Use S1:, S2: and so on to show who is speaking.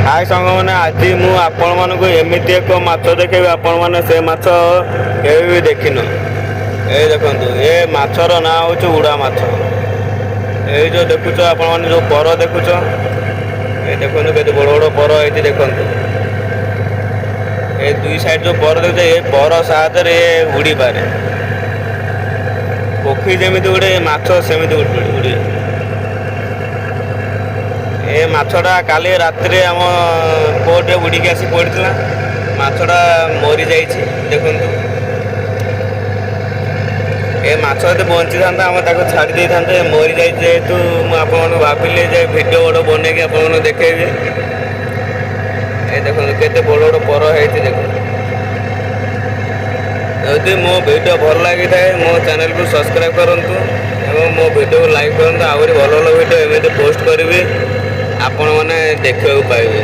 S1: High ସାଙ୍ଗମାନେ, ଆଜି ମୁଁ ଆପଣମାନଙ୍କୁ ଏମିତି ଏକ ମାଛ ଦେଖେଇବି, ଆପଣମାନେ ସେ ମାଛ କେବେ ବି ଦେଖିନ। ଏଇ ଦେଖନ୍ତୁ, ଏ ମାଛର ନାଁ ହେଉଛି ଉଡ଼ା ମାଛ। ଏଇ ଯେଉଁ ଦେଖୁଛ ଆପଣମାନେ, ଯେଉଁ ପର ଦେଖୁଛ, ଏ ଦେଖନ୍ତୁ କେତେ ବଡ଼ ବଡ଼ ପର ହେଇଛି। ଦେଖନ୍ତୁ, ଏ ଦୁଇ ସାଇଡ୍ ଯେଉଁ ପର ଦେଖୁଛ, ଏ ପର ସାହାଯ୍ୟରେ ଏ ଉଡ଼ିପାରେ। ପକ୍ଷୀ ଯେମିତି ଉଡ଼େ, ମାଛ ସେମିତି ଉଡ଼େ। ଏ ମାଛଟା କାଲି ରାତିରେ ଆମ ପୋର୍ଟରେ ଉଡ଼ିକି ଆସି ପଡ଼ିଥିଲା। ମାଛଟା ମରିଯାଇଛି। ଦେଖନ୍ତୁ, ଏ ମାଛ ଯଦି ବଞ୍ଚିଥାନ୍ତା, ଆମେ ତାକୁ ଛାଡ଼ି ଦେଇଥାନ୍ତେ। ମରିଯାଇଛି ଯେହେତୁ, ମୁଁ ଆପଣମାନଙ୍କୁ ଭାବିଲି ଯେ ଭିଡ଼ିଓ ଗୋଟେ ବନେଇକି ଆପଣମାନଙ୍କୁ ଦେଖେଇବି। ଏ ଦେଖନ୍ତୁ, କେତେ ବଡ଼ ବଡ଼ ପର ହେଇଛି ଦେଖନ୍ତୁ। ଯଦି ମୋ ଭିଡ଼ିଓ ଭଲ ଲାଗିଥାଏ, ମୋ ଚ୍ୟାନେଲକୁ ସବସ୍କ୍ରାଇବ୍ କରନ୍ତୁ ଏବଂ ମୋ ଭିଡ଼ିଓକୁ ଲାଇକ୍ କରନ୍ତୁ। ଆହୁରି ଭଲ ଭଲ ଭିଡ଼ିଓ ଏମିତି ପୋଷ୍ଟ କରିବି, ଆପଣମାନେ ଦେଖିବାକୁ ପାଇବେ।